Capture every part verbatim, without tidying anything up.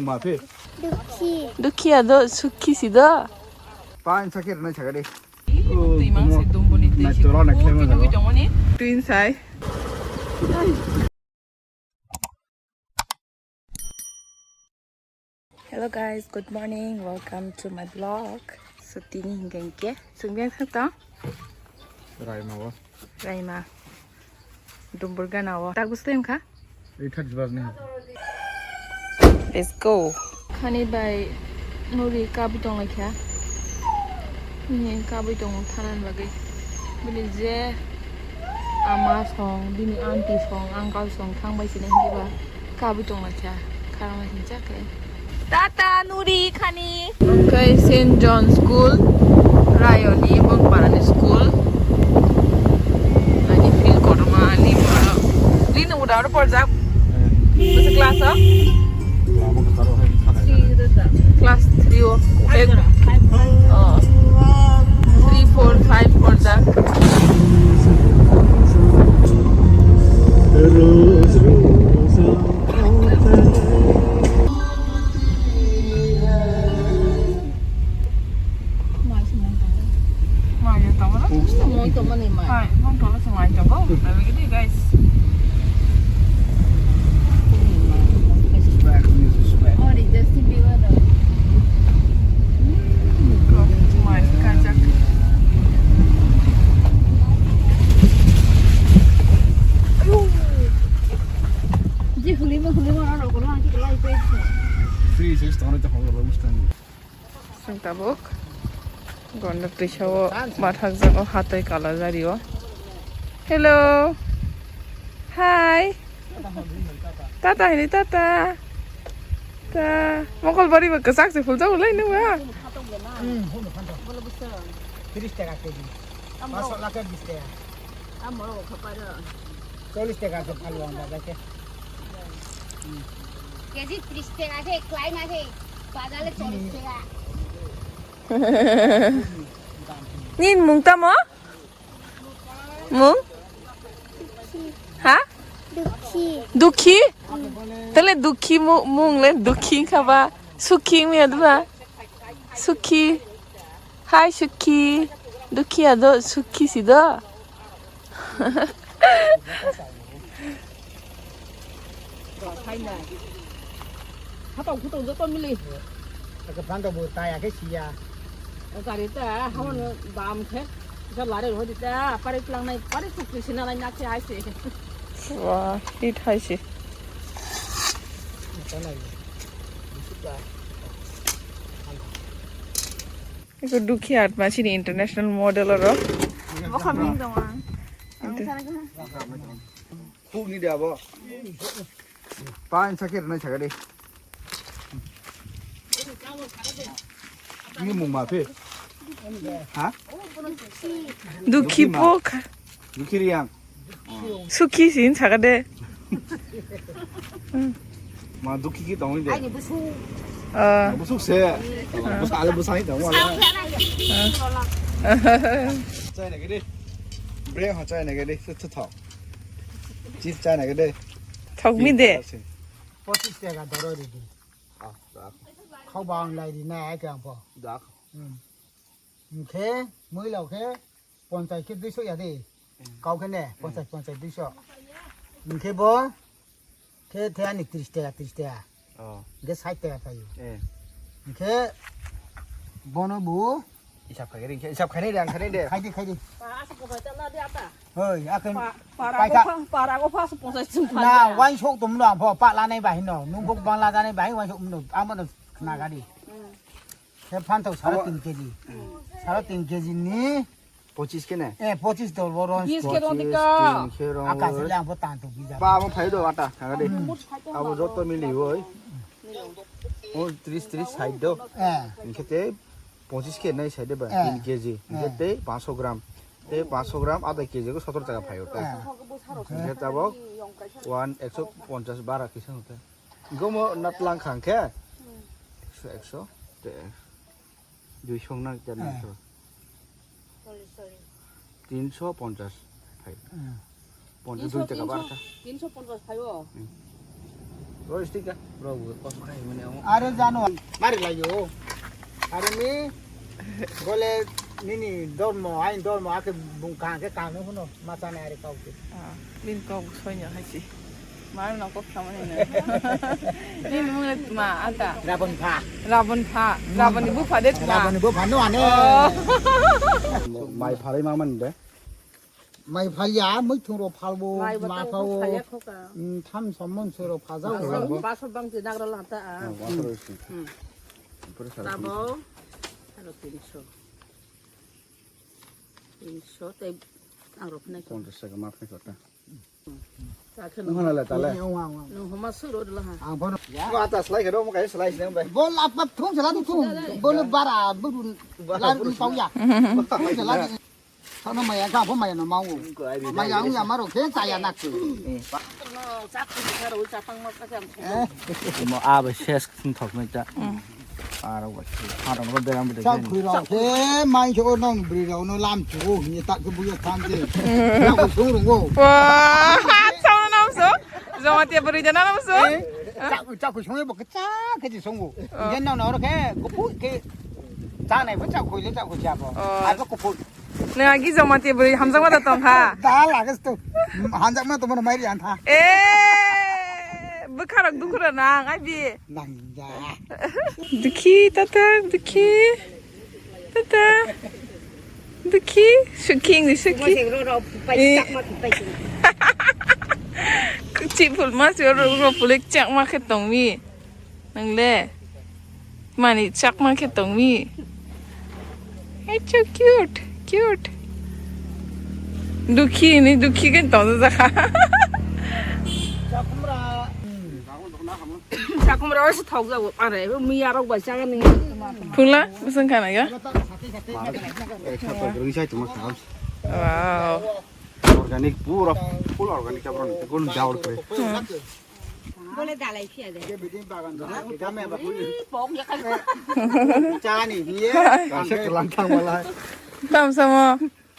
Mafi. Dukhi. Dukhi ado sukhi si do. Pain sakir na chagade. Twi mang se dumbuni twi se. Naitolo na khema jago. Twi sai. Hello guys, good morning. Welcome to my vlog. So tini hingke hingke. Sungbiang thang tong? Raima o. Raima. Dumbur gana o. Tak bus tem kha? Eight thirty bas ni. Let's go. Khani bai nuri kabui tong lai kha. Ni kabui tong thanan bagwi. Bini je ama song, bini aunty song, uncle song thang bai sini hiba. Kabui tong lai kha. Kharang lai hincha khe. Tata nuri khani. Oke, Saint John School, Rayoni, Bongparani School. Ani feel kotorma, ani pora. Lino udah ada porjak. Masa class o? Class three o. Ek, oh, three, four, five porjak. Mai tongmani mai. Hai, bong tolo se mai tongo. Nami gidi, guys. Oh, di Justin Bieber do. Mai kajak. Ayo. Ji hulima hulima na rokolo ang ki lai pe. Free is tongna ta holo mustangi. Sing tabuk. Gonda twisao mathakjak o hatoi kala jari o. Hello. Hi. Tata hini tata. Ta. Mokol bari ba kwchak se phuljago lai nung ba. Tiris taka keji. Paso laka bis taka. Chollis taka ke phalu ang bajar ke. Keji tris taka se, kwlai ma se, bazar le chollis taka. Nin mung tamo? Mung? Ha? Dukhi. Dukhi? Tele dukhi mu-, mung le dukhi kha ba. Sukhi mi adwa. Sukhi. Hi, Sukhi. Dukhi ado, Sukhi si do. Hatong khutong joto mili. Ake phanto bo taya ke siya. Gari ta hamon dam khe. Sa lare ho dita pare tlang nai pare sukri sina nai nak se hai se. Wah, hit hai se. Iko dukhi atma chini international model oro. Bokha ming dong ang. Ang sana kena. Khuk ni dia bo. Pain sakir nai sakade. Ni mung ma phe. Ha? Dukhi pok. Dukhi riang. Sukhi sin sakade. Ma dukhi ki tong de. Aini busu. Ah. Busu se. Busu ale busu ni tong wala. Chai na gede. Bre ha chai na gede. Thu thu. Chips chai na gede. Thok mi de. Pochis taka doro ridi. Ah, dak. Khau bang lai ri na ai kang po. Dak. Hmm. Hingkhe, mui lok khe, ponchai khe duiso ya de. Hmm. Kau khe ne, hmm, ponchai, ponchai duiso. Hingkhe bo, khe the ani tris taka, tris taka. Oh. Hingkhe sait taka phaio. Eh. Hingkhe, bono bu. Isap khai ring, isap khai de, ang khai de. Khai de, khai de. Hoi, akhai para paika. Go pha, para go pha, ponchai chung pha. Na, wain sok tum no, pho, pa la nai bahino. Nung bok bang la nai bahino, wain sok no, amo no, na gari. Hmm. He phanthok sare tin keji. Sare tin keji ni. Pochis kene? Eh, pochis dol boron. Bis ke rong dika. Pochis, tin ke rong. Aka se lang bo tan to bija. Ba mo phai do ata, thang de. Hmm. Abo joto mili oi. O tris tris side do. Eh. Inkhete pochis ke nai side ba, eh, tin keji. Eh. Inkhete panchsho gram. Te panchsho gram adha keji ko sotor taka phai ota. Eh. Inkhete abo one ekso ponchas bara kisa ota. Gomo natlang khang khe. Ekso, ekso. Te. Duisong na kya na. Eh. Tinsho ponchas phai. Eh. Ponchas dui taka bar kha. Tinsho ponchas phai o. Hmm. Roistika, bro, bro, kosok khai mani amo. Are jano, mari layo. Are ni, bole nini dormo, ain dormo, ake bung kang ke kang no huno, machane are kau ke. Ah, bin kau sonya hachi. Mar no kok sama ni na. Nini mung ma ata. Rabon pha. Rabon pha. Rabon ni bupha de tma. Rabon ni bupha no ane. Oh. Mai phalai ma man de. Mai phalya, muithung rok phalbo, mai ma phalbo. Phalya khoka. Mm, tham som mung sero phaja. Baso, baso bang ti nagra lanta a. Oh, baso roi si. Hmm. Pura sara. Tabo, aro tinso. Tinso, tei ang rok phnai ko. Ponchas taka ma phnai ko ta. Nung hana le tale. Nung homa suro dula ha. Ang bono. Ko ata slai kero mo kai slai sne bai. Bol ap ap thung sala thung. Bol bara burun. Bara burun. Lar pau ya. Thung sala. Thana maya ka bo maya no mau. Maya ang ya maro ke saya nak tu. No, chak tu saro chapang ma ka jam. Eh. Mo aba ses thok mai ta. Aro wa. Haro ro beram bide. Chak khui ro ke mai cho nong bri ro no lam chu ni tak ke bu ya tham je. Ya ko sung ro. Wa, sao na so. Jamatia bri jana na so. Chak chak khui sung bo ke chak ke ji sung bo. Gen na no ro ke ko pu ke. Cha nai bo chak khui le chak khui cha bo. Ai bo ko pu. Nang agi jamatia bri hamjak ma da tong kha. Da lagas to. Hamjak ma to mo mai ri an tha. Eh, bwkha rok dukhu ra nang ai bi. Nang ja. Dukhi, tata, dukhi. Tata. Dukhi, sukhi, ni sukhi. Eh. Chak ma phi pai si. Chi phul ma si ro, ro phul ek chak ma khe tong mi. Nang le. Mani chak ma khe tong mi. It's so cute, cute. Dukhi ni dukhi kan tong ja kha. Chakum ra se thok ja are mi arok ba cha ni. Phula, bwswng khana ya. Wow. Organic, pura full organic, abro ni kun daur kre. Hmm. Bole dalai phiya de. Pok ya kan. Chani hiye. Kaisa kelang thang malai. Tam samo.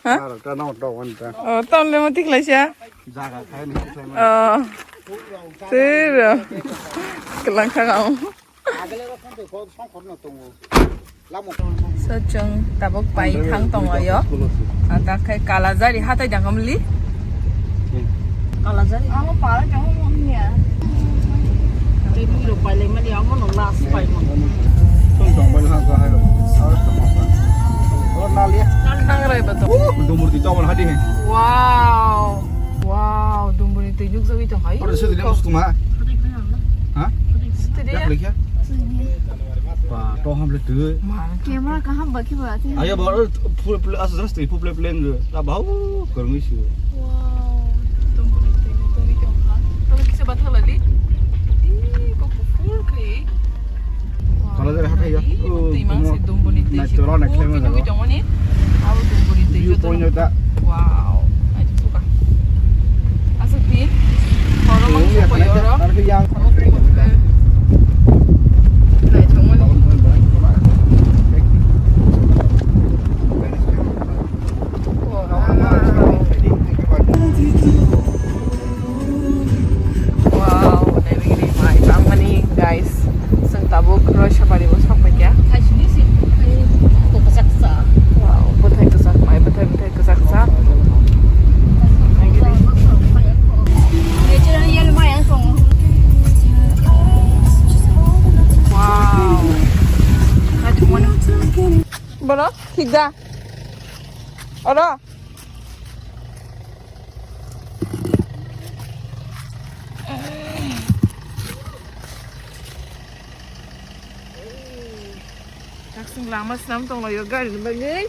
Ha? Aro ta no dog wan ta. Oh, tam le mati khlai sia. Jaga khai ni khlai ma. Oh. Sir. Kelang thang am. So, chwng tabuk pai thang tonglaio. Ah, ta khe Kalajari hatai dangam li. Kalajari. Amo para jang mo niya. Tei bini rok pai lai mani, amo no last pai mo. Thang rai ba to. Dumur di tawon hadi he. Wow. Wow, dumbuni twi nukjagwi tong hai. Oro se dile mustu ma. Ha? Sutri. Yak lekya. Ba, to ham le tu. Camera kaham ba ki ba ti. Aya ba, full play, as just full play play nge. La ba, kormi si. Wow, dumbuni twi nukjagwi tong ha. Oro kisa ba thalali. Ih, ko full kai. Kalajari hathai ya. Twi mang se dumbuni twi se. Natural na khlai ma jago. Abo dumbuni twi joto. Wow. Naithotok kha. Aswk di. Khoroknwi sokoi oro. Naithokmani. Wow, naibagini mai bangmani, guys. Chwng tabuk Roisabari o sokphaikha. Wow, bwthai kwchak mai, bwthai, bwthai kwchak kwchak. Wow. Borok thik da. Oro. Taksing lama swnam tonglaio gari ni bagwi.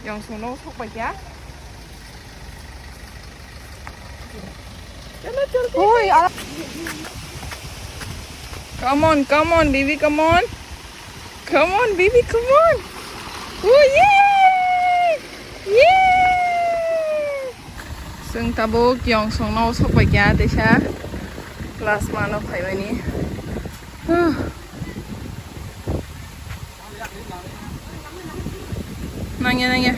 Yongsong no sokphaikha. Oi, ala. Come on, come on, baby, come on. Come on, baby, come on. Oh, yay! Yay! Chwng tabuk Yongsong no sokphaikha teisa class ma no phaimani. Huh. Nangya, nangya.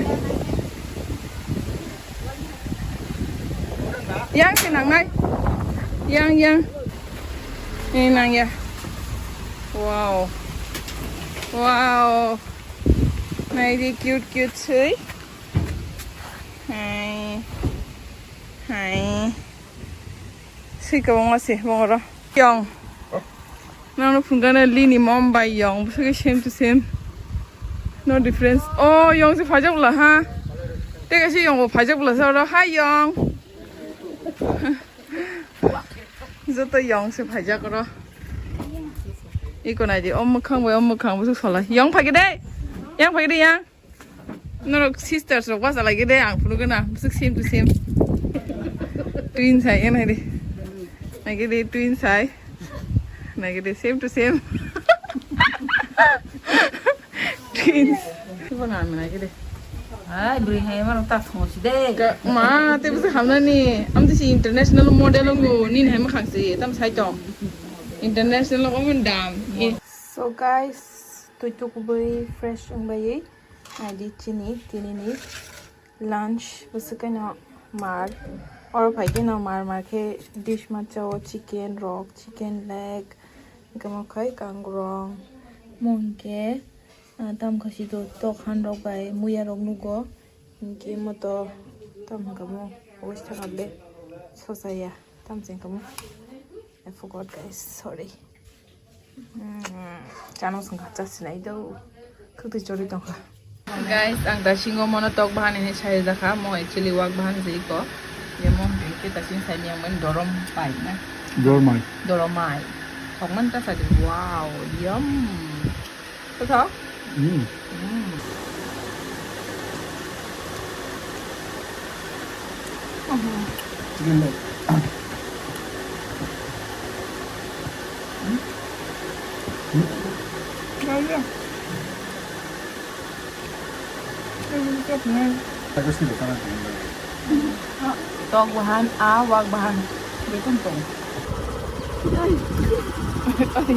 Yang se nangnai. Yang, yang. Ni nang ya. Wow. Wow. Nai di cute cute sui. Hai. Hai. Sui ka bangma se bongoro. Yong. Nang no phunggana Lini mom bai Yong. Busu ke same to same. No difference. Oh, Yong se phajak bla ha. Teka se Yong bo phajak bla sa ro. Hi Yong. Joto Yong se phaijak oro. Iko nai di, o mwkhang bai o mwkhang bwswk sola. Yong phai de. Yang phai de yang. Norok sisters rok basa lai de, ang phunuk na. Bwswk same to same. Twins hai, yang nai di. Nai di twins hai. Nai di same to same. Twins. Ibo na mina gede. Ai, bring hai mano ta thong si de. Ka-, ma, te bisa hamna ni. Am te si international model ngo, nin hai ma khang si, tam sai tong. International ko mun dam. I- So guys, twi tu kubui fresh ang bai. Ai di chini, tini ni. Lunch, bwswk kaino mar. Oro phai khe no mar mar khe dish macha o chicken rok, chicken leg, hwnkhe mo khai kangrong. Mo hwnkhe, ah, tam kha si do tok han rok bai muya rok nugo. Hwnkhe mo to tam hwnkha mo waste thang be sosa ya. Tam se hwnkha mo. I forgot guys, sorry. Mm, chano songkha cha sinai do. Khwtwi chori tongkha. Guys, ang dasingo mono tok bahan hinwi sai jakha. Mo actually wak bahan je iko. Ye mo hwnkhe dasin sai ni ang dorom pai na. Dormai. Doromai. Thokman ta sadi. Wow, yum. Kotho? Mm. Mm. Chicken leg. Hmm? Hmm? Yeah, yeah. Chicken leg, yeah. Aku sih bukan aku yang beli. Tok bahan, a wak bahan. Betul tuh. Ay. Ay.